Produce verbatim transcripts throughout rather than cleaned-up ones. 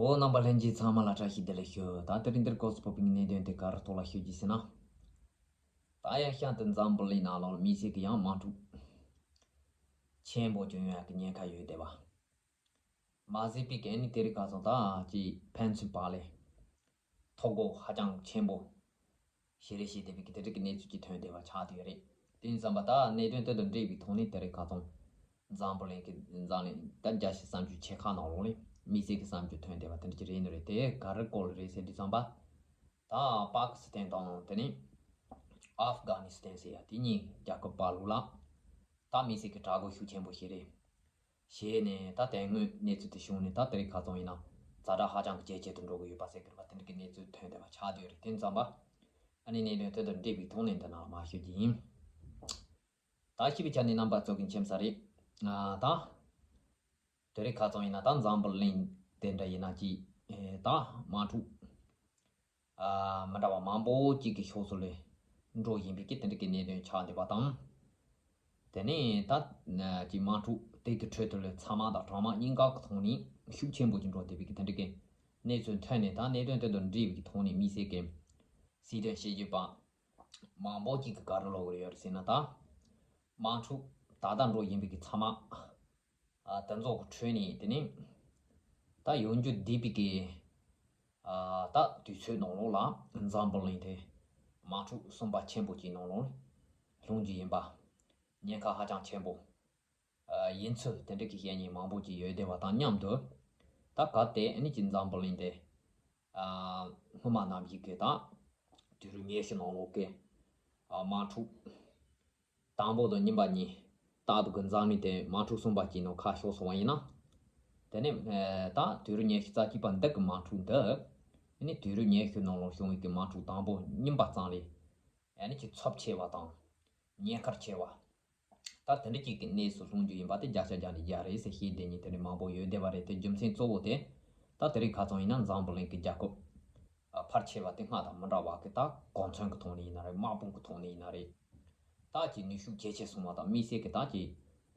འོ། རྣམ་པ་ལྷན་རྒྱས་ཚང་མ་ལ་བཀྲ་ཤིས་བདེ་ལེགས་ཞུ། ད་དེ་རིང་འདིར་སྐབས་སུ་བབས་པའི་གནད་དོན་དེ་ག་རེ་ཐོག་ལ་ཞུ་རྒྱུ་ཟེར་ན། ད་ཡང་བསྐྱར་དུ་འཛམ་བུ་གླིང་ནང་ལོགས་མི་སེར་གྱི་ཡང་དམག་འཁྲུག་ཆེན་པོ་བྱུང་ཡག་གི་ཉེན་ཁ་ཡོད་བསྡད་པ། མ་ཟད་པའི་གན་ནི་དེ་རིང་ཁ་སང་ད་ཅིག་ཕན་ཚུན་བར་ལས་ཐོ་འགོད་ཧ་ཅང་ཆེན་པོ་ཞེ་རེ་བྱས་བསྡད་པའི་གི་དེ་རིང་གི་གནས་ཚུལ་ཅིག་ཐོན་བསྡད་པ་ཆགས་བསྡད་ཡོད་རེད། དེ་ཡིན་ཙམ་པ་ད་གནད་དོན་དེ་དང་འབྲེལ་བའི་ཐོག་ནས་དེ་རིང་ཁ་སང་འཛམ་བུ་གླིང་གི་འཛམ་གླིང་ད་རྒྱལ་སྤྱིའི་གསར་འགྱུར་ཆེ་ཁག་ནང་ལོགས་ནས་མི་སེར་གྱི་གསར་འགྱུར་ཐོན་བསྡད་པ་དེ་འདྲ་ཅིག་རེད་ནི་རེད། དེ་ག་རེ་སྐོར་ལ་རེད་ཟེར་དུས་ཙམ་པ། ད་པ་ཀི་སི་ཐན་དང་དེ་ནས་ཨབ་གྷ་ནི་སི་ཐན་ཟེར་ཡ་དེ་གཉིས་རྒྱལ་ཁབ་བར་ལུགས་ལ་ད་མི་སེར་གྱི་དྲག་རྒོལ་ཤུགས་ཆེན་པོ་ཞིག་རེད། བྱས་ནས་ད་དེ་སྔོན་གནས་ཚུལ་དེ་བྱུང་ནས་ད་དེ་རིང་ཁ་སང་ཡིན་ན་ཛ་དྲག་ཧ་ཅང་གི་ཇེ་ཆེ་དུ་འགྲོ་གི་ཡོད་པ་ཟེར་གི་རེད་པ། དེ་འདྲ་གི་གནས་ཚུལ་ཐོན་བསྡད་པ་ཆགས་བསྡད་ཡོད་རེད། དེ་ཙམ་པ་ཨ་ནི་གནད་དོན་དེ་དང་འབྲེལ་བའི་ཐོག་ནས་འདི་ནང་ལ་མར་ཞུ་རྒྱུ་ཡིན། ད་ཞུ་བའི་ཆ་ནས་རྣམ་པ་ཚོ་གི་མཁྱེན་གསལ་རེད། ཨ་ད་དེ་རིང་ཁ་སང་ཡིན་ན་ད་འཛམ་བུ་གླིང་དེ་འདྲ་ཡིན་ན་ཅིག་ཨེ་ད་དམག་འཁྲུག་ཨ་མི་འདྲ་བ་མང་པོ་ཅིག་གི་ཕྱོགས་སུ་ལས་འགྲོ་བཞིན་པའི་གི་དེ་འདྲ་གི་གནད་དོན་ཆགས་བསྡད་པ་དང་། དེ་ནས་ད་ཅིག་དམག་འཁྲུག་དེ་གི་ཁྲོད་དུ་ལས་ཚང་མ་དང་གྲོག་མ་གཉིས་ཀ་གི་ཐོག་ནས་ཤུགས་ཆེན་པོ་ཅིག་འགྲོ་བསྡད་པའི་གི་དེ་འདྲ་གི་གནས་ཚུལ་ཐོན་ནས། ད་གནད་དོན་དེ་དང་འབྲེལ་བའི་གི་ཐོག་ནས་མི་སེར་གི་སྲིད་དོན་ཞིབ་འཇུག་པ་མང་པོ་ཅིག་གི་ག་རེ་ལབ་ཀྱི་ཡོད་རེད་ཟེར་ན། ད་དམག་འཁྲུག་ད་ལྟ་འགྲོ་བཞིན་པའི་གི་ཚང་མ་ཨ་དེ་ཚོ་གི་ཁྲོད་ནས་དེ་ནས་ད་ཡོང་རྒྱུ་བསྡད་པའི་གི་ཨ་ད་དུས་ཚོད་ནང་ལོགས་ལ་འཛམ་བུ་གླིང་དེ་དམག་འཁྲུག་གསུམ་པ་ཆེན་པོ་ཅིག་ནང་ལོགས་ལྷུང་རྒྱུ་ཡིན་པ། ཉེན་ཁ་ཧ་ཅང་ཆེན་པོ་ཨ་ཡིན་ཚུལ་དེ་འདྲ་གི་བཤད་མཁན་མང་པོ་ཅིག་ཡོད་བསྡད་པ་དང་མཉམ་དུ། ད་གལ་ཏེ་ཨ་ནི་ཅིག་འཛམ་བུ་གླིང་དེ་ཨ་སྔོན་མ་ནང་བཞིན་གི་ད་དུས་རབས་ཉི་ཤུ་ནང་ལོགས་གི་ཨ་དམག་འཁྲུག་དང་པོ་དང་གཉིས་པ་གཉིས་ལྟ་བུ་གི་འཛམ་གླིང་དེ་དམག་འཁྲུག་གསུམ་པ་གཅིག་ནང་ཁ་ཕྱོགས་སོང་བ་ཡིན་ན། དེ་ནས་ཨེ་ད་དུས་རབས་ཉི་ཤུ་རྩ་གཅིག་པ་འདི་གི་དམག་འཁྲུག་འདི་ཨ་ནི་དུས་རབས་ཉི་ཤུ་ནང་ལོགས་བྱུང་བའི་གི་དམག་འཁྲུག་དང་པོ་གཉིས་པ་ཙམ་ལས་ཨ་ནི་ཅིག་ཚབས་ཆེ་བ་དང་ཉེན་ཁ་ཆེ་བ། ད་དེ་འདྲ་ཅིག་གི་གནས་སུ་ལྷུང་རྒྱུ་ཡིན་པ་དེ་བརྒྱ་ཆ་བརྒྱ་ནས་བརྒྱ་རེད་ཟེར་བཤད་བསྡད་མཁན་དེ་འདྲ་མང་པོ་ཡོད་བསྡད་པ་རེད། དེ་རྒྱུ་མཚན་གཙོ་བོ་དེ་ད་དེ་རིང་ཁ་སང་ཡིན་ན་འཛམ་བུ་གླིང་གི་རྒྱལ་ཁབ་ཨ་ཕལ་ཆེ་བ་དེ་སྔར་དང་མི་འདྲ་བ་གི་ད་གོ་མཚོན་གི་ཐོག་ནས་ཡིན་ན་རེད། དམག་དཔུང་གི་ཐོག་ནས་ཡིན་ན་རེད། ད་ཅིག་ནུས་ཤུགས་ཇེ་ཆེ་སོང་བ་དང་མི་སེར་གི་ད་ཅིག་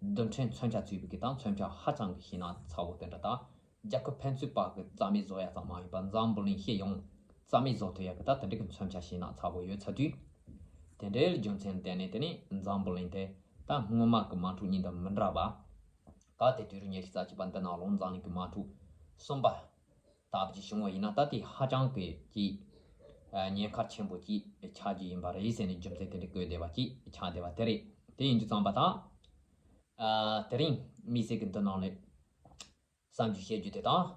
རྡུལ་ཕྲན་མཚོན་ཆ་ཚུད་པའི་གི་ད་མཚོན་ཆ་ཧ་ཅང་གི་ཤིང་ནགས་ཚ་བོ་དེ་འདྲ་ད། རྒྱལ་ཁབ་ཕན་ཚུན་བར་གྱི་རྩ་མེད་བཟོ་ཡ་ཙམ་མ་ཡིན་པར་འཛམ་བུ་གླིང་སྤྱི་ཡོངས་རྩ་མེད་བཟོ་ཐུབ་ཡ་གི་ད་དེ་འདྲ་གི་མཚོན་ཆ་ཤིང་ནགས་ཚ་བོ་ཡོད་ཚར་དུས། དེ་འདྲའི་རྒྱུ་མཚན་བརྟེན་ནས་དེ་ནི་འཛམ་བུ་གླིང་དེ་ད་སྔོན་མ་གི་དམག་འཁྲུག་གཉིས་དང་མི་འདྲ་བ། གལ་ཏེ་དུས་རབས་ཉི་ཤུ་རྩ་གཅིག་པ་འདི་ནང་ལོགས་འཛམ་གླིང་གི་དམག་འཁྲུག་གསུམ་པ་ལྟ་བུ་ཅིག་བྱུང་བ་ཡིན་ན། ད་དེ་ཧ་ཅང་གི་ཅིག་ཉེན་ཁ་ཆེན་པོ་ཅིག་ཆགས་རྒྱུ་ཡིན་པ་རེད་ཟེར་ནས་རྒྱུ་མཚན་དེ་འདྲ་བཀོད་བསྡད་པ་ཅིག་ཆགས་བསྡད་པ་དེ་རེད། དེ་ཡིན་དུས་ཙམ་པ་ད་དེ་རིང་མི་སེར་གི་འདི་ནང་ལས། གསར་འགྱུར་བཤད་རྒྱུ་དེ་དང་།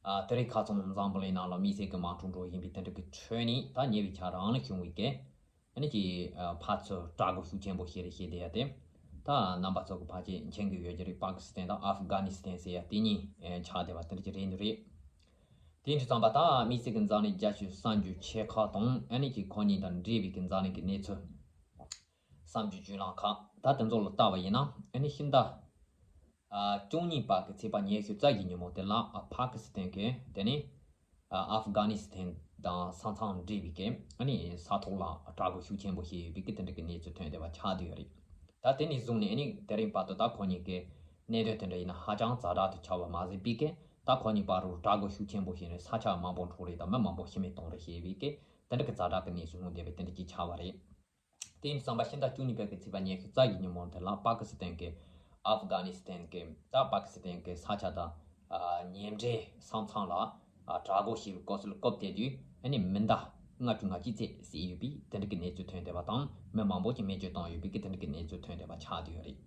ཨ་དེ་རིང་ཁ་སང་འཛམ་བུ་གླིང་ནང་ལ་མི་སེར་གྱི་དམག་འཁྲུག་འགྲོ་བཞིན་པའི་དེ་འདྲ་གི་ཁྲོད་ནས་ད་ཉེ་བའི་ཆར་རང་ལ་བྱུང་བའི་གི་ཨ་ནི་ཀྱི་ཨ་ཕར་ཚུར་དྲག་རྒོལ་ཤུགས་ཆེན་པོ་ཞིག་རེད་བཤད་བསྡད་ཡ་དེ། ད་རྣམ་པ་ཚོ་གི་ཕལ་ཆེར་མཁྱེན་གྱི་ཡོད་ཀྱི་རེད། པ་ཀི་སི་ཐན་དང་ཨབ་གྷ་ནི་སི་ཐན་ཟེར་ཡ་དེ་གཉིས་ཨ་ཆགས་བསྡད་པ་དེ་འདྲ་ཅིག་རེད་འདུག་རེད། དེ་འདྲ་ཙམ་པ་ད་མི་སེར་གྱི་འཛམ་གླིང་རྒྱལ་སྤྱིའི་གསར་འགྱུར་ཆེ་ཁག་དང་ཨ་ནི་ཀྱི་ཁོ་གཉིས་དང་འབྲེལ་བའི་གི་འཛམ་གླིང་གི་གནས་ཚུལ། གསར་འགྱུར་བརྒྱུད་ལམ་ཁག་ད་དེ་ཚོ་ལ་བལྟ་བ་ཡིན་ན། ཨ་ནི་ཕྱི་ཟླ་ཨ་བཅུ་གཉིས་པ་གི་ཚེས་པ་ཉི་ཤུ་རྩ་བཞི་ཉིན་མོ་དེ་ལ་ཨ་པ་ཀི་སི་ཐན་གྱི་དེ་ནས་ཨ་ཨབ་གྷ་ནི་སི་ཐན་དང་ས་མཚམས་འབྲེལ་བའི་གི་ཨ་ནི་ས་ཐོག་ལ་དྲག་རྒོལ་ཤུགས་ཆེན་པོ་བྱས་ཡོད་པའི་གི་དེ་འདྲ་གི་གནས་ཚུལ་ཐོན་བསྡད་པ་ཆགས་བསྡད་ཡོད་རེད། ད་དེ་ནས་བཟུང་ནས་ཨ་ནི་དེ་རིང་བར་དུ་ད་ཁོ་གཉིས་ཀྱི་གནད་དོན་དེ་འདྲ་ཡིན་ན་ཧ་ཅང་ཛ་དྲག་ཏུ་ཆགས་པ་མ་ཟད་པའི་གི་ད་ཁོ་གཉིས་བར་དུ་དྲག་རྒོལ་ཤུགས་ཆེན་པོ་བྱས་ནས་ས་ཆ་མང་པོ་འཕྲོག་རེས་དང་མི་མང་པོ་ཤི་རྨས་གཏོང་རེས་བྱས་པའི་གི་དེ་འདྲ་གི་ཛ་དྲག་གི་གནས་ཚུལ་ལྷུང་བསྡད་པའི་དེ་འདྲ་ཅིག་ཆགས་པ་རེད། དེ་ཡིན་དུས་ཙམ་པ་ཕྱི་ཟླ་བཅུ་གཉིས་པའི་གི་ཚེས་པ་ཉི་ཤུ་རྩ་བཞི་ཉིན་མོ་དེ་ལ་པ་ཀི་སི་ཐན་གྱི་ཨབ་གྷ་ནི་སི་ཐན་གྱི་ད་པ་ཀི་སི་ཐན་གྱི་ས་ཆ་དང་ཨ་ཉེ་འབྲེལ་ས་མཚམས་ལ་ཨ་དྲག་རྒོལ་བྱས་པའི་སྐབས་སུ་སྐབས་དེ་དུས་ཨ་ནི་མི་ཟླ་ལྔ་བཅུ་ང་གཅིག་ཙམ་ཟིན་ཡོད་པའི་དེ་འདྲ་གི་གནས་ཚུལ་ཐོན་བསྡད་པ་དང་། མི་མང་པོ་ཅིག་རྨས་སྐྱོན་བཏང་ཡོད་པའི་གི་དེ་འདྲ་གི་གནས་ཚུལ་ཐོན་བསྡད་པ་ཆགས་བསྡད་ཡོད་རེད།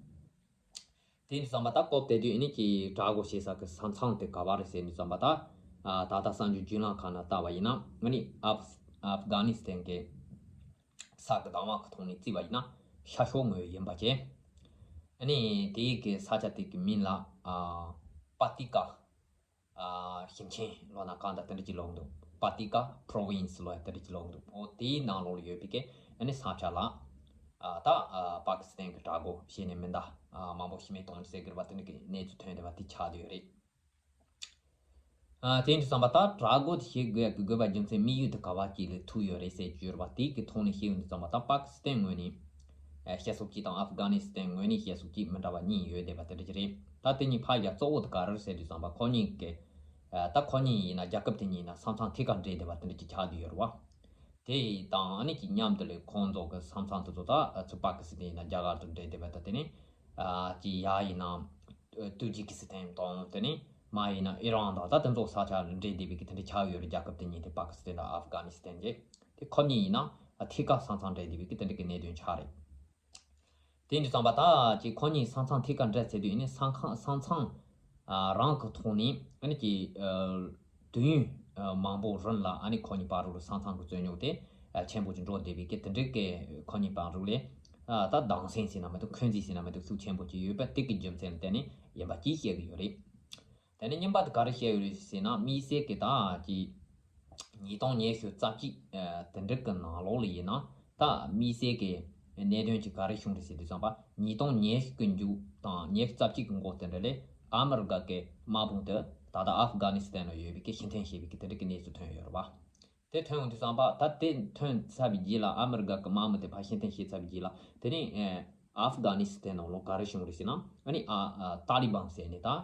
དེ་ཡིན་དུས་ཙམ་པ་ད་སྐབས་དེ་དུས་ཨ་ནི་ཀྱི་དྲག་རྒོལ་བྱེད་ས་གི་ས་མཚམས་དེ་ག་པར་རེད་ཟེར་དུས་ཙམ་པ་ད་ཨ་ད་ལྟ་གསར་འགྱུར་བརྒྱུད་ལམ་ཁག་ནང་བལྟ་བ་ཡིན་ན། ཨ་ནི་ཨབ་ཨབ་གྷ་ནི་སི་ཐན་གྱི་ས་གི་བདག་དབང་གི་ཐོག་ནས་བརྩིས་པ་ཡིན་ན་ཤར་ཕྱོགས་ངོས་ཡིན་པ་བཅས། ཨ་ནི་དེའི་གི་ས་ཆ་དེ་གི་མིང་ལ་ཨ་པ་ཏི་ཀ་ཨ་ཞིང་ཆེན་ལོ་ན་གང་ལྟར་དེ་འདྲ་ཅིག་ལབ་འདུག་པ་ཏི་ཀ་པྲོ་ཝིན་སི་ལོ་ཡ་དེ་འདྲ་ཅིག་ལབ་འདུག་འོ་དེའི་ནང་ལོགས་ལ་ཡོད་པའི་གི་ཨ་ནི་ས་ཆ་ལ་ཨ་ད་ཨ་པ་ཀི་སི་ཐན་གི་དྲག་རྒོལ་བྱས་ནས་མི་ཟླ་ཨ་མང་པོ་ཤི་རྨས་གཏོང་ཟེར་གི་རེད་པ། དེ་འདྲ་གི་གནས་ཚུལ་ཐོན་བསྡད་པ་དེ་ཆགས་བསྡད་ཡོད་རེད། ཨ་དེ་འདྲ་ཙམ་པ་ད་དྲག་རྒོལ་དེ་བྱེད་དགོས་ཡག་གི་དགོས་པ་རྒྱུ་མཚན་དམིགས་ཡུལ་དེ་ག་བ་ཅིག་ལས་ཐུག་ཡོད་རེད་ཟེར་གྱི་ཡོད་རེད་པ། དེ་གི་ཐོག་ནས་བཤད་ཡོང་དུས་ཙམ་པ་ད་པ་ཀི་སི་ཐན་ངོས་ནས་ཨ་བཤད་སྲོལ་གཅིག་དང་ཨབ་གྷ་ནི་སི་ཐན་ངོས་ནས་བཤད་སྲོལ་གཅིག་མི་འདྲ་བ་གཉིས་ཡོད་བསྡད་པ་དེ་འདྲ་ཅིག་རེད། ད་དེ་གཉིས་ཕར་ཡ་གཙོ་བོ་དེ་ག་རེ་རེད་ཟེར་དུས་ཙམ་པ་ཁོ་གཉིས་ཀྱི་ ད་ཁོ་གཉིས་ཡིན་ན་རྒྱལ་ཁབ་དེ་གཉིས་ཡིན་ན་ས་མཚམས་ཐད་ཀར་འབྲེལ་བསྡད་པ་དེ་འདྲ་ཅིག་ཆགས་བསྡད་ཡོད་རེད་བ། དེ་དང་ཨ་ནི་ཅིག་མཉམ་དུ་ལས་ཁོང་ཚོ་གི་ས་མཚམས་དེ་ཚོ་ད་ཚུར་པ་ཀི་སི་ཐན་ཡིན་ན་རྒྱ་གར་དང་འབྲེལ་བསྡད་པ་ད་དེ་ནི་ཅིག་ཡ་ཡིན་ན་ཏུར་ཇི་ཀི་སི་ཐན་དང་དེ་ནི་མ་ཡིན་ན་ཨི་རན་དང་ད་དེ་ཚོ་ས་ཆ་འབྲེལ་བསྡད་པའི་གི་དེ་འདྲ་ཆགས་ཡོད་རེད། རྒྱལ་ཁབ་དེ་གཉིས་དེ་པ་ཀི་སི་ཐན་དང་ཨབ་གྷ་ནི་སི་ཐན་གྱི་དེ་ཁོ་གཉིས་ཡིན་ན་ཐད་ཀར་ས་མཚམས་འབྲེལ་བསྡད་པའི་གི་དེ་འདྲ་གི་གནད་དོན་ཆགས་རེད། དེ་འདྲ་ཙམ་པ་ད་ཅིག་ཁོ་གཉིས་ས་མཚམས་ཐད་ཀར་འབྲེལ་ཚེ་དུས་ནི་ས་ཁང་ས་མཚམས་རང་གི་ཐོག་ནས་ཨ་ནི་ཅིག་དུས་ཡུན་མང་པོ་རིང་ལ་ཨ་ནི་ཁོ་གཉིས་བར་དུ་ས་མཚམས་ཀྱི་རྩོད་རྙོག་དེ་ཆེན་པོ་ཅིག་འགྲོ་བསྡད་པའི་གི་དེ་འདྲའི་གི་ཁོ་གཉིས་བར་དུ་ལས་ད་སྡང་སེམས་ཟེར་ན་མི་འདུག་འཁོན་འཛིན་ཟེར་ན་མི་འདུག་ཤུགས་ཆེན་པོ་ཅིག་ཡོད་པ་དེ་གི་རྒྱུ་མཚན་ལ་བརྟེན་ནས་ཡིན་པ་ཅིག་བཤད་གི་ཡོད་རེད། དེ་ནས་གཉིས་པ་དེ་ག་རེ་བཤད་ཡོད་རེད་ཟེར་ན་དམིགས་བསལ་གྱི་ད་ཀྱི་ཉིས་སྟོང་ཉི་ཤུ་རྩ་གཅིག་དེ་འདྲ་གི་ནང་ལོགས་ལ་ཡིན་ན་ད་དམིགས་བསལ་གྱི་གནད་དོན་གྱི་ག་རེ་བྱུང་རེད་ཟེར་དུས་ཙམ་པ་ཉིས་སྟོང་ཉི་ཤུ་གི་མཇུག་དང་ཉི་ཤུ་རྩ་གཅིག་གི་འགོ་དེ་འདྲ་ལས་ཨ་མི་རི་ཀ་གི་དམག་དཔུང་དེ་ད་ལྟ་ཨབ་གྷ་ནི་སི་ཐན་ལ་ཡོད་པའི་གི་ཕྱིར་འཐེན་བྱས་པའི་གི་དེ་འདྲ་གི་གནས་ཚུལ་ཐོན་ཡོད་རེད་བ། དེ་ཐོན་ཡོང་དུས་ཙམ་པ་ད་དེ་ཐོན་ཚར་བའི་རྗེས་ལ་ཨ་མི་རི་ཀ་གི་དམག་མི་དེ་ཕར་ཕྱིར་འཐེན་བྱས་ཚར་བའི་རྗེས་ལ་དེ་ནས་ཨེ་ཨབ་གྷ་ནི་སི་ཐན་ནང་ལོགས་ག་རེ་བྱུང་རེད་ཟེར་ན་ཨ་ནི་ཨ་ཨ་ཏཱ་ལི་བན་ཟེར་ནས་ད་ཨ་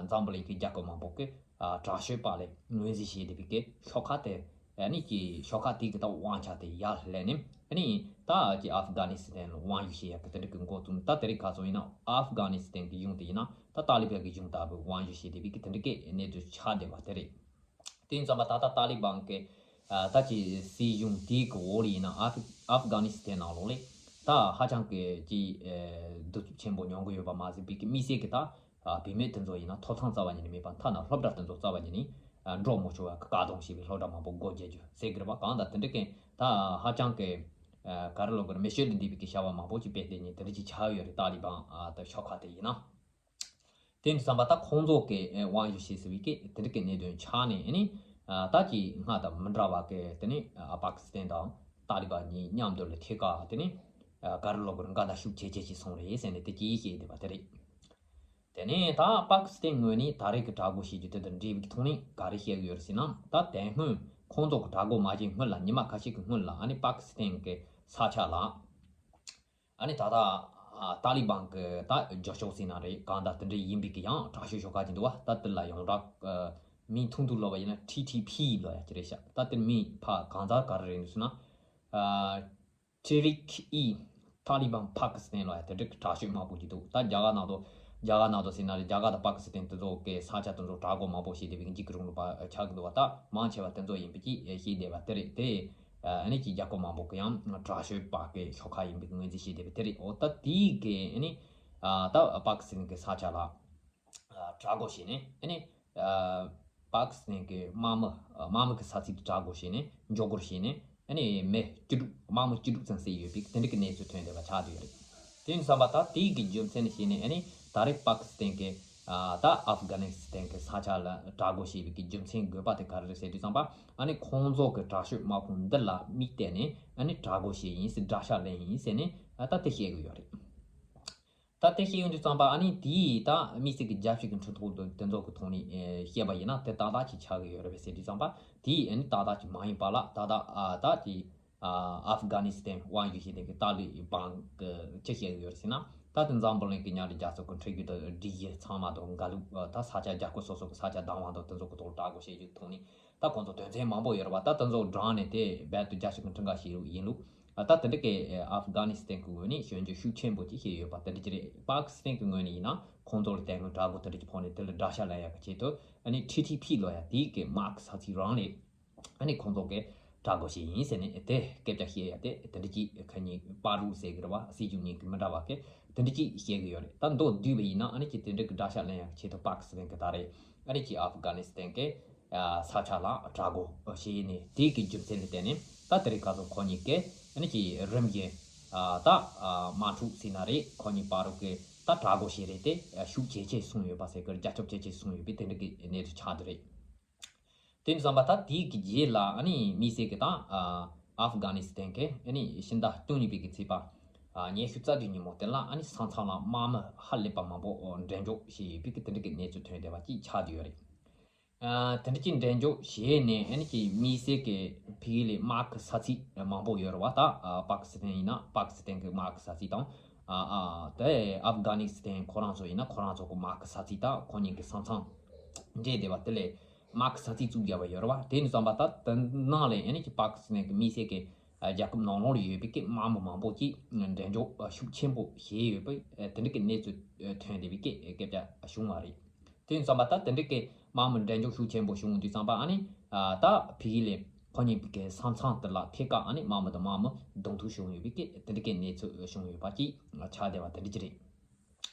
འཛམ་བུ་གླིང་གི་རྒྱལ་ཁབ་མང་པོ་གི་ཨ་དྲག་ཤོས་པ་ལས་ངོས་འཛིན་བྱས་བསྡད་པའི་གི་ཤོག་ཁག་དེ་ཨ་ནི་ཀྱི་ཤོག་ཁག་དེ་གི་ད་དབང་ཆ་དེ་ཡར་ལེན་ནས་ཨ་ནི་ད་ཀྱི་ཨབ་གྷ་ནི་སི་ཐན་ལ་དབང་སྒྱུར་བྱེད་ཡག་གི་དེ་འདྲ་གི་འགོ་བཙུགས། ད་དེ་རིང་ཁ་སང་ཡིན་ན་ཨབ་གྷ་ནི་སི་ཐན་གི་གཞུང་དེ་ཡིན་ན་ད་ཏཱ་ལི་བན་གི་གཞུང་ལྟ་བུ་དབང་སྒྱུར་བྱས་བསྡད་པའི་གི་དེ་འདྲ་གི་གནས་ཚུལ་ཆགས་བསྡད་པ་དེ་རེད། དེ་ཡིན་ཙམ་པ་ད་ལྟ་ཏཱ་ལི་བན་གི་ཨ་ད་ཀྱི་སྲིད་གཞུང་དེའི་གི་འོག་ལ་ཡིན་ན་ཨ་ཧྥི་ཨབ་གྷ་ནི་སི་ཐན་ནང་ལོགས་ལ་ད་ཧ་ཅང་གི་ཀྱི་ཨ་གདུག་རྩུབ་ཆེན་པོ་མྱོང་གི་ཡོད་པ་མ་ཟད་པའི་གི་དམིགས་བསལ་གི་ད་ཨ་བུད་མེད་དེ་ཚོ་ཡིན་ན་ཐོབ་ཐང་རྩ་བ་ཉིད་ནས་མེད་པ་ཐ་ན་སློབ་གྲྭ་དེ་ཚོ་རྩ་བ་ཉིད་ནས་ཨ་འགྲོ་མི་ཆོག་པ་གི་བཀག་སྡོམ་བྱས་པའི་སློབ་གྲྭ་མང་པོ་སྒོ་རྒྱག་རྒྱུ་ཟེར་གི་རེད་པ། གང་ལྟར་དེ་འདྲ་གི་ད་ཧ་ཅང་གི་ཨ་ག་རེ་ལབ་དགོས་རེད། མི་ཆོས་ལ་འདས་པའི་གི་བྱ་བ་མང་པོ་ཅིག་སྤེལ་བསྡད་མཁན་དེ་འདྲ་ཅིག་ཆགས་ཡོད་རེད། ཏཱ་ལི་བན་ཨ་ད་ཤོག་ཁག་དེ་ཡིན་ན། དེ་འདྲ་བསམ་པ་ད་ཁོང་ཚོ་གི་དབང་སྒྱུར་བྱེད་ཟེར་བའི་གི་དེ་འདྲ་གི་གནད་དོན་ཆགས་ནས་ནི་ད་ཀྱི་སྔ་དང་མི་འདྲ་བ་གི་དེ་ནི་པ་ཀི་སི་ཐན་དང་ཏཱ་ལི་བན་གཉིས་མཉམ་དུ་ལ་ཐད་ཀར་དེ་ནི་ག་རེ་ལབ་དགོས་རེད། འགལ་ཟླ་ཤུགས་ཇེ་ཆེ་ཆེ་སོང་རེད་ཟེར་ནས་དེ་ཅིག་བཤད་བསྡད་པ་དེ་རེད། དེ་ནས་ད་པ་ཀི་སི་ཐན་ངོས་ནས་ད་རེས་ཀྱི་དྲག་རྒོལ་བྱེད་རྒྱུ་དེ་དང་འབྲེལ་བའི་ཐོག་ནས་ག་རེ་བཤད་ཀྱི་ཡོད་རེད་ཟེར་ན། ད་དེ་སྔོན་ཁོང་ཚོ་གི་དྲག་རྒོལ་མ་བྱས་སྔོན་ལ་ཉི་མ་ཁ་ཤས་ཀྱི་སྔོན་ལ་ཨ་ནི་པ་ཀི་སི་ཐན་གི་ས་ཆ་ལ། ཨ་ནི་ད་ལྟ་ཨ་ཏཱ་ལི་བན་གི་ད་རྒྱུ་ཕྱོགས་ཟེར་ན་རེད། གང་ལྟར་དེ་འདྲ་ཡིན་པའི་གི་ཡང་དྲག་ཤོས་ཤོག་ཁག་ཅིག་འདུག་བ། ད་དེ་ལ་ཡོངས་གྲགས་ཨ་མིང་ཐུང་ཐུང་ལབ་པ་ཡིན་ན་ཊི་ཊི་ཕི་ལབ་ཡ་ཅིག་རེད་ཤག་ད་དེ་མིང་ཕར་གང་ལྟར་ག་རེ་རེད་འདུག་ཟེར་ན་ཨ་ཊེ་རིག་ཨི་ཏཱ་ལི་བན་པ་ཀི་སི་ཐན་ལབ་ཡ་དེ་འདྲ་གི་དྲག་ཤོས་དམག་དཔུང་ཅིག་འདུག་ད་རྒྱ་གར་ནང་དུ་རྒྱ་གར་ནང་དུ་ཟེར་ན་རེད། རྒྱ་གར་དང་པ་ཀི་སི་ཐན་དེ་ཚོ་གི་ས་ཆ་དེ་ཚོ་དྲག་རྒོལ་མང་པོ་བྱས་བསྡད་པའི་གི་འཇིགས་སྐུལ་རིང་ལུགས་པ་ཆགས་གི་འདུག་བ། ད་མང་ཆེ་བ་དེ་ཚོ་ཡིན་པའི་ཅིག་བཤད་བསྡད་པ་དེ་རེད་དེ། ཨ་ནི་ཅིག་རྒྱལ་ཁབ་མང་པོ་གི་ཡང་དྲག་ཤོས་པ་གི་ཤོག་ཁག་ཡིན་པའི་ངོས་འཛིན་བྱས་བསྡད་པ་དེ་རེད། འོ་ད་དེའི་གི་ཨ་ནི་ཨ་ད་པ་ཀི་སི་ཐན་གི་ས་ཆ་ལ་ཨ་དྲག་རྒོལ་བྱས་ནས་ཨ་ནི་ཨ་པ་ཀི་སི་ཐན་གི་དམག་མི་ཨ་དམག་མི་གི་ས་ཚིགས་དྲག་རྒོལ་བྱས་ནས་འཇོག་རྒོལ་བྱས་ནས་ཨ་ནི་མི་བཅུ་དྲུག་དམག་མི་བཅུ་དྲུག་ཙམ་བསད་ཡོད་པའི་དེ་འདྲ་གི་གནས་ཚུལ་ཐོན་བསྡད་པ་ཆགས་བསྡད་ཡོད་རེད། དེ་ཡིན་བསམ་པ་ད་དེའི་གི་རྒྱུ་མཚན་ནི་བྱས་ནས་ཨ་ནི་ད་རེས་པ་ཀི་སི་ཐན་གི་ཨ་ད་ཨབ་གྷ་ནི་སི་ཐན་གི་ས་ཆ་ལ་དྲག་རྒོལ་བྱས་པའི་གི་རྒྱུ་མཚན་དགོས་པ་དེ་ག་རེ་རེད་ཟེར་དུས་ཙམ་པ། ཨ་ནི་ཁོང་ཚོ་གི་དྲག་ཤོས་དམག་དཔུང་འདི་ལ་དམིགས་བལྟས་ནས་ཨ་ནི་དྲག་རྒོལ་བྱས་ཡིན་ཟེར། དགྲ་ཤ་ལེན་ཡིན་ཟེར་ནས་ཨ་ད་དེ་བཤད་གི་ཡོད་རེད། ད་དེ་བཤད་ཡོང་དུས་ཙམ་པ་ཨ་ནི་དེའི་ད་དམིགས་བསལ་གི་རྒྱལ་སྤྱི་གི་འཕྲིན་ཐོག་ཏུ་དེ་ཚོ་གི་ཐོག་ནས་ཨེ་བཤད་པ་ཡིན་ན་དེ་ཏག་ཏག་ཅིག་ཆགས་གི་ཡོད་རེད་པས་ཟེར་དུས་ཙམ་པ། དེའི་ཨ་ནི་ཏག་ཏག་ཅིག་མ་ཡིན་པ་ལ་ད་ད་ཨ་ད་ཀྱི་ཨ་ཨབ་གྷ་ནི་སི་ཐན་དབང་སྒྱུར་བྱེད་མཁན་གི་ཏཱ་ལི་བན་གི་ཅི་བཤད་གི་ཡོད་རེད་ཟེར་ན། ད་དེ་འཛམ་བུ་གླིང་གི་མཉམ་འབྲེལ་རྒྱལ་ཚོགས་ཀྱི་འཕྲིན་ཡིག་དང་སྒྲིག་གཞི་ཚང་མ་དང་འགལ་ལུགས། ད་ས་ཆ་རྒྱལ་ཁབ་སོ་སོ་གི་ས་ཆ་བདག་དབང་དང་དེ་ཚོ་གི་ཐོག་དྲག་རྒོལ་བྱེད་རྒྱུ་ཐོག་ནས་ད་ཁོང་ཚོ་དོན་ཚན་མང་པོ་ཡོད་རེད་པ། ད་དེ་ཚོ་བགྲངས་ནས་དེ་རྦད་དེ་རྒྱལ་སྤྱི་གི་འཕྲིན་ཁང་ཞིག་ཡིན་ལུགས། ད་དེ་འདྲ་གི་ཨབ་གྷ་ནི་སི་ཐན་གི་ངོས་ནས་ཞིབ་འཇུག་ཤུགས་ཆེན་པོ་ཅིག་བྱས་ཡོད་པ་དེ་འདྲ་ཅིག་རེད། པ་ཀི་སི་ཐན་གི་ངོས་ནས་ཡིན་ན་ཁོང་ཚོ་ལ་དེ་སྔོན་དྲག་རྒོལ་དེ་འདྲ་ཅིག་ཕོག་ནས་དེ་ལ་དགྲ་ཤ་ལེན་ཡག་གི་ཆེད་དུ་ཨ་ནི་ཊི་ཊི་ཕི་ལབ་ཡ་དེའི་གི་དམག་གི་ས་ཚིགས་རང་ལ་ཨ་ནི་ཁོང་ཚོ་གི་དྲག་རྒོལ་བྱས་ཡིན་ཟེར་ནས་དེ་སྐད་ཆ་བཤད་ཡ་དེ་དེ་འདྲ་ཅིག་ཁ་ཉིན་པ་རུ་ཟེར་གི་རེད་བ། སྲིད་བྱུས་གཉིས་ཀྱི་མི་འདྲ་བ་གི་དེ་འདྲ་ཅིག་བཤད་གི་ཡོད་རེད། ད་མདོར་བསྡུས་པ་ཡིན་ན་ཨ་ནི་ཅིག་དེ་འདྲ་གི་དགྲ་ཤ་ལེན་ཡག་གི་ཆེད་དུ་པ་ཀི་སི་ཐན་གི་ད་རེས་ཨ་ནི་ཅིག་ཨབ་གྷ་ནི་སི་ཐན་གི་ས་ཆ་ལ་དྲག་རྒོལ་བྱས་ནས་དེ་གི་རྒྱུ་མཚན་ལ་བརྟེན་ནས་ད་དེ་རིང་ཁ་སང་ཁོ་གཉིས་ཀས་ཨ་ནི་ཅིག་རིམ་བཞིན་ད་དམག་འཁྲུག་ཟེར་ན་རེད། ཁོ་གཉིས་བར་དུ་གི་ད་དྲག་རྒོལ་བྱེད་རེས་དེ་ཤུགས་ཇེ་ཆེ་སོང་ཡོད་པ་ཟེར་གི་རྒྱ་ཁྱབ་ཇེ་ཆེ་སོང་ཡོད་པའི་དེ་འདྲ་གི་གནས་ཚུལ་ཆགས་བསྡད་རེད། དེ་ཙམ་པ་ད་དེའི་གི་རྗེས་ལ་ཨ་ནི་དམིགས་བསལ་གི་ད་ཨ་ཨབ་གྷ་ནི་སི་ཐན་གི་ཨ་ནི་ཕྱི་ཟླ་བཅུ་གཉིས་པའི་གི་ཚེས་པ་ཨ་ཉི་ཤུ་རྩ་བདུན་ཉིན་མོ་དེ་ལ་ཨ་ནི་ས་མཚམས་ལ་དམག་མི་ཧ་ལས་པ་མང་པོ་འགྲེམས་འཇོག་བྱས་ཡོད་པའི་གི་དེ་འདྲ་གི་གནས་ཚུལ་ཐོན་བསྡད་པ་ཅིག་ཆགས་བསྡད་ཡོད་རེད། ཨ་དེ་འདྲ་ཅིག་འགྲེམས་འཇོག་བྱས་ནས་ཨ་ནི་ཅིག་དམིགས་བསལ་གི་ཕ་གི་ལ་དམག་གི་ས་ཚིགས་མང་པོ་ཡོད་རེད་བ། ད་ཨ་པ་ཀི་སི་ཐན་ཡིན་ན་པ་ཀི་སི་ཐན་གི་དམག་གི་ས་ཚིགས་དང་ཨ་ཨ་དེ་ཨབ་གྷ་ནི་སི་ཐན་ཁོ་རང་ཚོ་ཡིན་ན་ཁོ་རང་ཚོ་གི་དམག་གི་ས་ཚིགས་དང་ཁོ་གཉིས་ཀྱི་ས་མཚམས་འབྲེལ་བསྡད་པ་དེ་ལས་ དམག་གི་ས་ཚིགས་བཙུགས་བཞག་པ་ཡོད་རེད་བ། དེ་ནས་བསམ་པ་ད་དེ་ནང་ལ་ཨ་ནི་ཅིག་པ་ཀི་སི་ཐན་གྱི་དམིགས་བསལ་གྱི་རྒྱལ་ཁབ་ནང་ལོགས་ལ་ཡོད་པའི་གི་དམག་མི་མང་པོ་ཅིག་འགྲན་འཇོག་ཤུགས་ཆེན་པོ་བྱས་ཡོད་པའི་དེ་འདྲ་གི་གནས་ཚུལ་ཐོན་བསྡད་པའི་གི་སྐད་ཆ་བྱུང་བ་རེད། དེ་ཡིན་ཙང་པ་ད་དེ་འདྲ་གི་དམག་མི་འགྲན་ཞུགས་ཤུགས་ཆེན་པོ་བྱུང་དུས་ཙམ་པ་ཨ་ནི་ད་ཕ་གི་ལ་ཁོ་གཉིས་ཀྱི་ས་མཚམས་དེ་ལ་ཐད་ཀར་ཨ་ནི་དམག་མི་དང་དམག་མི་གདོང་ཐུག་བྱུང་ཡོད་པའི་གི་དེ་འདྲ་གི་གནས་ཚུལ་བྱུང་ཡོད་པ་ཅིག་ཆགས་བསྡད་པ་དེ་འདྲ་ཅིག་རེད།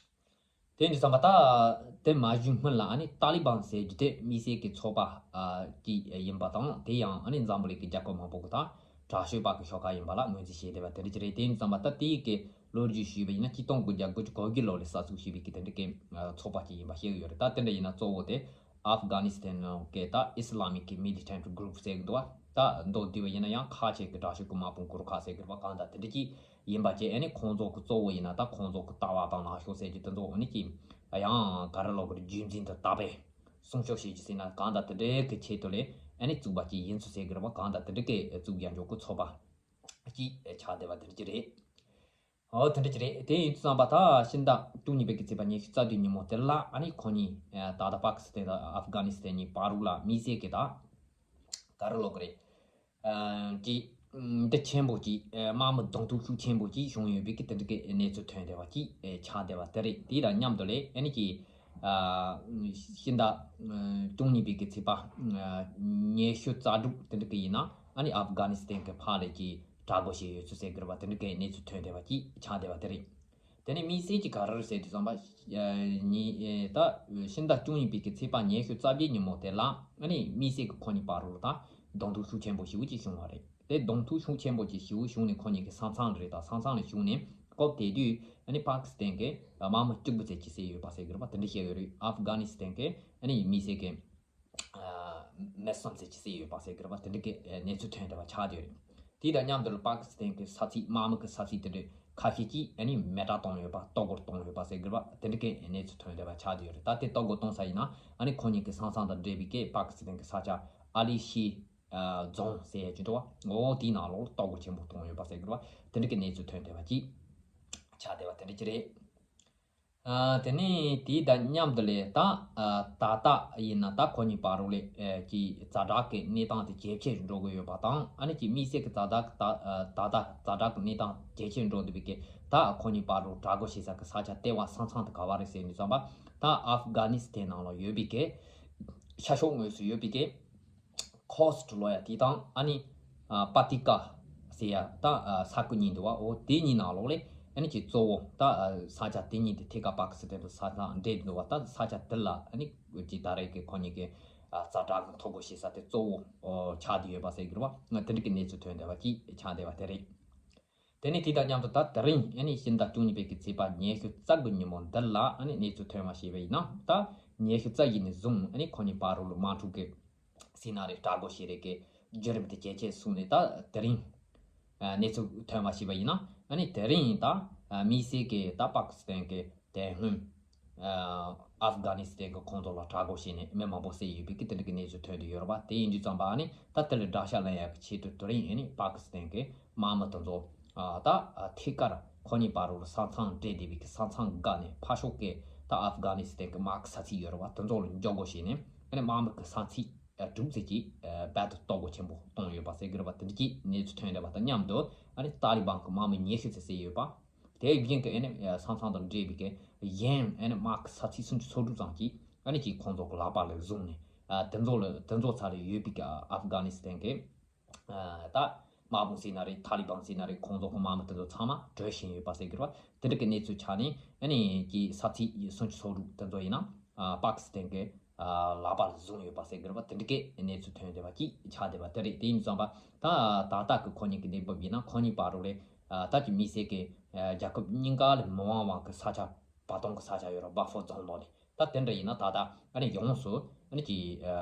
དེ་ཡིན་དུས་ཙམ་པ་ད་དེ་མ་བྱུང་སྔོན་ལ་ཨ་ནི་ཏཱ་ལི་བན་ཟེར་རྒྱུ་དེ་དམིགས་བསལ་གྱི་ཚོགས་པ་ཅིག་ཡིན་པ་དང་དེ་ཡང་ཨ་ནི་འཛམ་བུ་གླིང་གི་རྒྱལ་ཁབ་མང་པོ་གི་ད་དྲག་སྤྱོད་པ་གི་ཤོག་ཁག་ཡིན་པ་ལ་ངོས་འཛིན་བྱས་བསྡད་པ་དེ་འདྲ་ཅིག་རེད། དེ་ཡིན་དུས་ཙམ་པ་ད་དེའི་གི་ལོ་རྒྱུས་ཞུས་པ་ཡིན་ན་ཆིག་སྟོང་དགུ་བརྒྱ་དགུ་བཅུ་གོ་དགུ་ལོ་ལ་གསར་འཛུགས་བྱས་པའི་གི་དེ་འདྲ་གི་ཚོགས་པ་ཅིག་ཡིན་པ་ཤེས་ཀྱི་ཡོད་རེད། ད་དེ་འདྲ་ཡིན་ན་གཙོ་བོ་དེ་ཨབ་གྷ་ནི་སི་ཐན་ནང་གི་ད་ཨི་སི་ལ་མིག་གི་མི་ལི་ཊན་ཊི་གུ་རུབ་ཟེར་གི་འདུག་བ། ད་མདོར་བསྡུས་པ་ཡིན་ན་ཡང་ཁ་ཆེ་གི་དྲག་ཤོས་གི་དམག་དཔུང་གུ་རུ་ཁ་ཟེར་གི་རེད་བ། གང་ལྟར་དེ་འདྲ་ཅིག་ཡིན་པ་བཅས་ཨ་ནི་ཁོང་ཚོ་གི་གཙོ་བོ་ཡིན་ན་ད་ཁོང་ཚོ་གི་ལྟ་བ་དང་ལངས་ཕྱོགས་ཟེར་གྱི་དེ་ཚོ་ཨ་ནི་ཅིག་ཡང་ག་རེ་ལབ་དགོས་རེད། རྒྱུན་འཛིན་དང་དར་སྤེལ་སྲུང་སྐྱོབ་བྱེད་རྒྱུ་ཟེར་ན་གང་ལྟར་དེ་འདྲའི་གི་ཆེད་དུ་ལས་ཨ་ནི་བཙུགས་པ་ཅིག་ཡིན་ཚུལ་ཟེར་གི་རེད་བ། གང་ལྟར་དེ་འདྲ་གི་བཙུགས་ཡ་འཇོག་གི་ཚོགས་པ་ཅིག་ཆགས་བསྡད་པ་དེ་འདྲ་ཅིག་རེད། ཨོ་དེ་འདྲ་ཅིག་རེད། དེ་ཡིན་དུས་ཙམ་པ་ད་ཕྱི་ཟླ་བཅུ་གཉིས་པའི་གི་ཚེས་པ་ཉི་ཤུ་རྩ་བདུན་ཉིན་མོ་དེ་ལ་ཨ་ནི་ཁོ་གཉིས་ད་ལྟ་པ་ཀི་སི་ཐན་དང་ཨབ་གྷ་ནི་སི་ཐན་གཉིས་བར་རུ་ལ་དམིགས་བསལ་གི་ད་ག་རེ་ལབ་དགོས་རེད། ཨ་ཅིག་འདི་ཆེན་པོ་ཅིག་དམག་མི་གདོང་ཐུག་ཤུགས་ཆེན་པོ་ཅིག་བྱུང་ཡོད་པའི་གི་དེ་འདྲ་གི་གནས་ཚུལ་ཐོན་བསྡད་པ་ཅིག་ཆགས་བསྡད་པ་དེ་རེད། དེ་དང་མཉམ་དུ་ལས་ཨ་ནི་ཅིག་ཕྱི་ཟླ་བཅུ་གཉིས་པའི་གི་ཚེས་པ་ཉི་ཤུ་རྩ་དྲུག་དེ་འདྲ་གི་ཡིན་ན་ཨ་ནི་ཨབ་གྷ་ནི་སི་ཐན་གི་ཕར་ལ་ཅིག་དྲག་རྒོལ་བྱས་ཡོད་ཚུལ་ཟེར་གི་རེད་བ། དེ་འདྲ་གི་གནས་ཚུལ་ཐོན་བསྡད་པ་ཅིག་ཆགས་བསྡད་པ་དེ་རེད། དེ་ནས་དམིགས་བསལ་གྱི་ག་རེ་རེད་ཟེར་དུས་ཙམ་པ། ཉི་ད་ཕྱི་ཟླ་བཅུ་གཉིས་པའི་གི་ཚེས་པ་ཉི་ཤུ་རྩ་བརྒྱད་ཉིན་མོ་དེ་ལ་ཨ་ནི་དམིགས་བསལ་གྱི་ཁོ་གཉིས་བར་རུ་ད་གདོང་ཐུག་ཤུགས་ཆེན་པོ་ཞེ་པོ་ཅིག་བྱུང་བ་རེད། དེ་གདོང་ཐུག་ཤུགས་ཆེན་པོ་ཅིག་ཞེ་པོ་བྱུང་ནས་ཁོ་གཉིས་ཀྱི་ས་མཚམས་རེད། ད་ས་མཚམས་ལ་བྱུང་ནས་སྐབས་དེ་དུས་ཨ་ནི་པ་ཀི་སི་ཐན་གྱི་དམག་མི་བཅུ་དགུ་ཙམ་ཅིག་བསད་ཡོད་པ་ཟེར་གི་རེད་པ། དེ་འདྲ་བཤད་ཡོད་རེད། ཨབ་གྷ་ནི་སི་ཐན་གྱི་ཨ་ནི་དམིགས་བསལ་གྱི་མི་གསུམ་ཙམ་ཅིག་བསད་ཡོད་པ་ཟེར་གི་རེད་པ། དེ་འདྲ་གི་གནས་ཚུལ་ཐོན་བསྡད་པ་ཆགས་བསྡད་ཡོད་རེད། དེ་དང་མཉམ་དུ་པ་ཀི་སི་ཐན་གྱི་ས་ཚིགས་དམག་མི་གི་ས་ཚིགས་དེ་འདྲ་ཁ་ཤས་ཀྱིས་ཨ་ནི་མེ་སྲེག་བཏང་ཡོད་པ། གཏོར་རྒོལ་བཏང་ཡོད་པ་ཟེར་གི་རེད་པ། དེ་འདྲ་གི་གནས་ཚུལ་ཐོན་བསྡད་པ་ཆགས་བསྡད་ཡོད་རེད། ད་དེ་གཏོར་རྒོལ་བཏང་ས་ཡིན་ན་ཨ་ནི་ཁོ་གཉིས་ཀྱི་ས་མཚམས་དང་འབྲེལ་བའི་གི་པ་ཀི་སི་ཐན་གྱི་ས་ཆ་ཨ་ལི་ཤི་རྫོང་ཟེར་ཡ་ཅིག་འདུག་བ། འོ་དེའི་ནང་ལོགས་གཏོར་རྒོལ་ཆེན་པོ་བཏང་ཡོད་པ་ཟེར་གི་རེད་པ། དེ་འདྲ་གི་གནས་ཚུལ་ཐོན་བསྡད་པ་ཅིག་ཆགས་བསྡད་པ་དེ་འདྲ་ཅིག་རེད། ཨ་དེ་ནས་དེ་དང་མཉམ་དུ་ལས་ད་ཨ་ད་ལྟ་ཡིན་ན་ད་ཁོ་གཉིས་བར་རུ་ལས་ཨ་ཀྱི་ཛ་དྲག་གི་གནས་སྟངས་དེ་ཇེ་ཆེར་འགྲོ་གི་ཡོད་པ་དང་། ཨ་ནི་ཀྱི་དམིགས་བསལ་གྱི་ཛ་དྲག་ད་ཨ་ད་ལྟ་ཛ་དྲག་གི་གནས་སྟངས་ཇེ་ཆེར་འགྲོ་འདུག་པའི་གི་ད་ཁོ་གཉིས་བར་རུ་དྲག་རྒོལ་བྱེད་ས་གི་ས་ཆ་ལྟེ་བ་ས་མཚམས་དེ་ག་བ་རེད་ཟེར་ནས་བསམ་པ། ད་ཨབ་གྷ་ནི་སི་ཐན་ནང་ལ་ཡོད་པའི་གི་ཤར་ཕྱོགས་ངོས་སུ་ཡོད་པའི་གི་ཁོ་སི་ཊི་ལོ་ཡ་དེ་དང་ཨ་ནི་ཨ་པ་ཏི་ཀ་ཟེར་ཡ་ད་ཨ་ས་ཁུལ་གཉིས་འདུག་བ། འོ་དེ་གཉིས་ནང་ལོགས་ལས་ཨ་ནི་ཀྱི་གཙོ་བོ་ད་ཨ་ས་ཆ་དེ་གཉིས་དེ་ཐད་ཀར་པ་ཀི་སི་ཐན་དང་ས་མཚམས་འབྲེལ་འདུག་བ། ད་ས་ཆ་དེ་ལ་ཨ་ནི་ཀྱི་ད་རེས་ཀྱི་ཁོ་གཉིས་ཀྱི་ཨ་ཛ་དྲག་གི་འཐོར་རྒོལ་བྱེད་ས་དེ་གཙོ་བོ་ཨོ་ཆགས་བསྡད་ཡོད་པ་ཟེར་གི་རེད་བ། ང་དེ་འདྲ་གི་གནས་ཚུལ་ཐོན་བསྡད་པ་ཅིག་ཆགས་བསྡད་པ་དེ་རེད། དེ་ནས་དེ་དང་མཉམ་དུ་ད་དེ་རིང་ཨ་ནི་ཕྱི་ཟླ་བཅུ་གཉིས་པའི་གི་ཚེས་པ་ཉི་ཤུ་རྩ་དགུ་ཉིན་མོ་འདི་ལ་ཨ་ནི་གནས་ཚུལ་ཐོན་པ་ཞེས་པ་ཡིན་ན། ད་ཉི་ཤུ་རྩ་བཞི་ནས་བཟུང་ཨ་ནི་ཁོ་གཉིས་བར་རུ་ལ་དམག་འཁྲུག་གི་སི་ན་རི་དྲག་རྒོལ་བྱེད་རེས་ཀྱི་བརྒྱུད་རིམ་དེ་ཇེ་ཆེར་སོང་ནས་ད་དེ་རིང་ཨ་གནས་ཚུལ་ཐོན་པ་ཞེས་པ་ཡིན་ན། ཨ་ནི་དེ་རིང་ད་ཨ་དམིགས་བསལ་གྱི་ད་པ་ཀི་སི་ཐན་གྱི་དེ་སྔོན་ཨ་ཨབ་གྷ་ནི་སི་ཐན་གྱི་ཁོང་ཚོ་ལ་དྲག་རྒོལ་བྱས་ནས་མི་མང་པོ་བསད་ཡོད་པའི་གི་དེ་འདྲ་གི་གནས་ཚུལ་ཐོན་བསྡད་ཡོད་རེད་པ། དེ་ཡིན་དུས་ཙམ་པ་ཨ་ནི་ད་དེ་ལ་དགྲ་ཤ་ལེན་ཡག་གི་ཆེད་དུ་དེ་རིང་ཨ་ནི་པ་ཀི་སི་ཐན་གྱི་དམག་མི་དེ་ཚོ་ཨ་ད་ཨ་ཐད་ཀར་ཁོ་གཉིས་བར་རུ་ལ་ས་མཚམས་འབྲེལ་བསྡད་པའི་གི་ས་མཚམས་འགག་ནས་ཕར་ཕྱོགས་ཀྱི་ད་ཨབ་གྷ་ནི་སི་ཐན་གྱི་དམག་གི་ས་ཚིགས་ཡོད་རེད་པ། དེ་ཚོ་ལ་འཇབ་རྒོལ་བྱས་ནས་ཨ་ནི་དམག་མི་གི་ས་ཚིགས་ཨ་དྲུག་ཙམ་ཅིག་ཨ་རྦད་དེ་གཏོར་རྒོལ་ཆེན་པོ་བཏང་ཡོད་པ་ཟེར་གི་རེད་པ། དེ་འདྲ་ཅིག་གནས་ཚུལ་ཐོན་བསྡད་པ་དང་མཉམ་དུ་ཨ་ནི་ཏཱ་ལི་བན་གྱི་དམག་མི་ཉི་ཤུ་ཙམ་བསད་ཡོད་པ། དེ་བཞིན་གྱི་ཨ་ནི་ས་མཚམས་དང་འབྲེལ་བའི་གི་གཞན་ཨ་ནི་དམག་གི་ས་ཚིགས་སུམ་ཅུ་སོ་དྲུག་ཙམ་ཅིག་ཨ་ནི་ཅིག་ཁོང་ཚོ་གི་ལག་པ་ལ་བཟུང་ནས་ཨ་དེ་ཚོ་ལ་དེ་ཚོ་ཚ་ལ་ཡོད་པའི་གི་ཨ་ཨབ་གྷ་ནི་སི་ཐན་གི་ཨ་ད་དམག་དཔུང་ཟེར་ན་རེད། ཏཱ་ལི་བན་ཟེར་ན་རེད། ཁོང་ཚོ་གི་དམག་མི་དེ་ཚོ་ཚང་མ་བྲོས་ཕྱིན་ཡོད་པ་ཟེར་གི་རེད་པ། དེ་འདྲ་གི་གནས་ཚུལ་ཆགས་ནས་ཨ་ནི་ཀྱི་ས་ཚིགས་སུམ་ཅུ་སོ་དྲུག་དེ་ཚོ་ཡིན་ན་ཨ་པ་ཀི་སི་ཐན་གི་ཨ་ལག་པ་ལ་བཟུང་ཡོད་པ་ཟེར་གི་རེད་པ། དེ་འདྲ་གི་གནས་ཚུལ་ཐོན་བསྡད་པ་ཅིག་ཆགས་བསྡད་པ་དེ་རེད། དེ་ཡིན་ཙང་པ་ད་ད་ལྟ་གི་ཁོ་གཉིས་ཀྱི་གནས་བབ་ཡིན་ན་ཁོ་གཉིས་བར་རུ་རེད། ཨ་ད་ཀྱི་དམིགས་བསལ་གི་ཨ་རྒྱལ་ཁབ་གཉིས་ཀ་ལ་མི་དབང་བ་གི་ས་ཆ་བར་སྟོང་གི་ས་ཆ་ཡོད་རེད། བྷ་ཧྥར་རྫོང་ནང་ནས། ད་དེ་འདྲ་ཡིན་ན་ད་ལྟ་ཨ་ནི་ཡོངས་སུ་ཨ་ནི་ཀྱི་ཨ་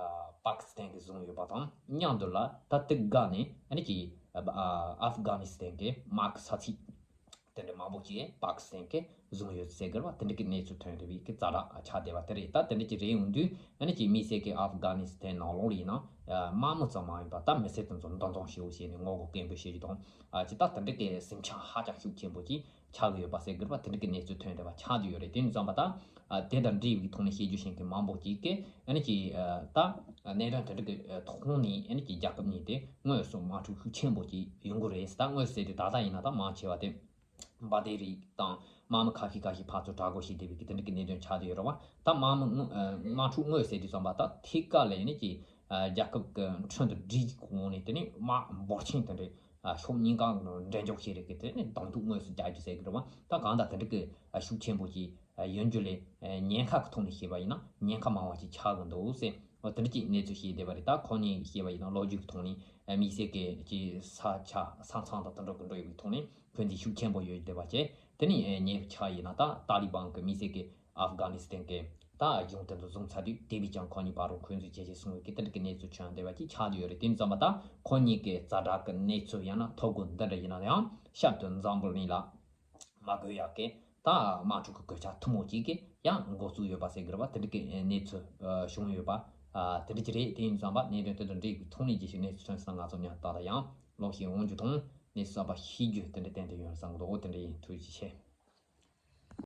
ཨ་པ་ཀི་སི་ཐན་གྱིས་བཟུང་ཡོད་པ་དང་མཉམ་དུ་ལ་ད་དེ་འགག་ནས་ཨ་ནི་ཀྱི་ཨ་ཨ་ཨབ་གྷ་ནི་སི་ཐན་གྱི་དམག་གི་ས་ཚིགས་དེ་འདྲ་མང་པོ་ཅིག་པ་ཀི་སི་ཐན་གྱིས་བཟུང་ཡོད་ཟེར་གི་རེད་པ། དེ་འདྲ་གི་གནས་ཚུལ་ཐོན་བསྡད་པའི་གི་ཛ་དྲག་ཆགས་བསྡད་པ་དེ་རེད། ད་དེ་འདྲ་ཅིག་རེད་ཡོང་དུས་ཨ་ནི་ཀྱི་དམིགས་བསལ་གྱི་ཨབ་གྷ་ནི་སི་ཐན་ནང་ལོགས་ལ་ཡིན་ན་ཨ་དམག་མི་ཙམ་མ་ཡིན་པ་ད་མི་སེར་དེ་ཚོ་འདུ་འཛོམས་ཞེ་པོ་བྱས་ནས་ངོ་རྒོལ་སྐད་འབོད་བྱེད་ཀྱི་དང་ཨ་ཅིག་ད་དེ་འདྲ་གི་ཟིང་ཆ་ཧ་ཅང་ཤུགས་ཆེན་པོ་ཅིག་ཆགས་ཀྱི་ཡོད་པ་ཟེར་གི་རེད་པ། དེ་འདྲ་གི་གནས་ཚུལ་ཐོན་བསྡད་པ་ཆགས་བསྡད་ཡོད་རེད། དེ་ཡིན་ཙང་པ་ད་ ཨ་དེ་དང་འབྲེལ་བའི་ཐོག་ནས་བཤད་རྒྱུ་བཤད་མཁན་མང་པོ་ཅིག་གིས་ཨ་ནི་ཅིག་ཨ་ད་གནད་དོན་དེ་འདྲ་གི་ཐོག་ནས་ཨ་ནི་ཅིག་རྒྱལ་ཁབ་གཉིས་དེ་དངོས་སུ་དམག་འཁྲུག་ཤུགས་ཆེན་པོ་ཅིག་ཡོང་གི་རེད། ད་དངོས་སུ་ཟེར་དུས་ད་ལྟ་ཡིན་ན་ད་མང་ཆེ་བ་དེ་འབའ་ཏེ་རིགས་དང་དམག་མི་ཁ་ཤས་ཁ་ཤས་ཕར་ཚུར་དྲག་རྒོལ་བྱས་བསྡད་པའི་གི་དེ་འདྲ་གི་གནད་དོན་ཆགས་བསྡད་ཡོད་རེད་བ། ད་དམག་མི་དངོས་ཨ་དམག་འཁྲུག་དངོས་ཟེར་དུས་ཙམ་པ་ད་ཐད་ཀ་ལ་ཨ་ནི་ཅིག་ཨ་རྒྱལ་ཁབ་ཀྱི་ཁྲོད་དུ་སྒྲིག་གི་གོང་ནས་དེ་ནས་དམག་འབོར་ཆེན་དེ་འདྲ་ཨ་ཕྱོགས་གཉིས་ཀ་ནས་འགྲན་ལྕོག་བྱེད་རེས་ཀྱི་དེ་ནས་གདོང་ཐུག་དངོས་སུ་རྒྱག་རྒྱུ་ཟེར་གི་རེད་བ། ད་གང་ལྟར་དེ་འདྲ་གི་ཨ་ཤུགས་ཆེན་པོ་ཅིག་ཨ་ཡོང་རྒྱུ་ལས་ཨ་ཉེན་ཁ་གི་ཐོག་ནས་བཤད་པ་ཡིན་ན་ཉེན་ཁ་མང་བ་ཅིག་ཆགས་གི་འདུག་ཟེར། འོ་དེ་འདྲ་ཅིག་གནས་ཚུལ་བཤད་བསྡད་པ་རེད། ད་ཁོ་གཉིས་བཤད་པ་ཡིན་ན་ལོ་རྒྱུས་ཀྱི་ཐོག་ནས་ཨ་དམིགས་བསལ་གྱི་ཅིག་ས་ཆ་ས་མཚམས་དང་དེ་འདྲ་གི་འགྲོ་ཡོད་པའི་ཐོག་ནས་འཁོན་འཛིན་ཤུགས་ཆེན་པོ་ཡོད་བསྡད་པ་བྱས། དེ་ནས་ཨ་ཉེན་ཁ་ཆགས་ཡིན་ན་ད་ཏཱ་ལི་བན་གྱི་དམིགས་བསལ་གྱི་ཨབ་གྷ་ནི་སི་ཐན་གྱི་ད་གཞུང་དེ་ཚོ་བཟུང་ཚར་དུས་དེ་བས་ཀྱང་ཁོ་གཉིས་བར་རུ་འཁོན་འཛིན་ཇེ་ཆེ་སོང་བའི་གི་དེ་འདྲ་གི་གནས་ཚུལ་བྱུང་བསྡད་པ་ཅིག་ཆགས་བསྡད་ཡོད་རེད། དེ་ཙམ་པ་ད་ཁོ་གཉིས་ཀྱི་ཛ་དྲག་གི་གནས་ཚུལ་ཡང་ན་ཐོ་འགོད་འདི་འདྲ་ཡིན་ན་ཡང་ཞབས་ཏོག་འཛམ་བུ་གླིང་ལ་མ་དགོས་ཡག་གི་ད་དམག་འཁྲུག་གི་གོད་ཆག་ཐུན་མོང་ཅིག་གི་ཡང་འགོ་བཙུགས་ཡོད་པ་ཟེར་གི་རེད་བ། དེ་འདྲ་གི་གནས་ཚུལ་བྱུང་ཡོད་པ་དེ་འདྲ་ཅིག་རེད། དེ་ཡིན་ཙམ་པ་གནད་དོན་དེ་དང་འབྲེལ་བའི་ཐོག་ནས་རྒྱས་བཤད་གནས་ཚུལ་ཐོན་སོང་ན་ང་ཚོ་མཉམ་དུ་ད་ལྟ་ཡང་ལོག་ཤེས་འོང་རྒྱུ་དང་གནས་ཚུལ་གསར་པ་ཤེས་རྒྱུ་དེ་འདྲ་ཏན་ཏན་ཡོད་བསམ་གི་འདུག་དེ་འདྲ་ཡིན། ཐུགས་རྗེ་ཆེ།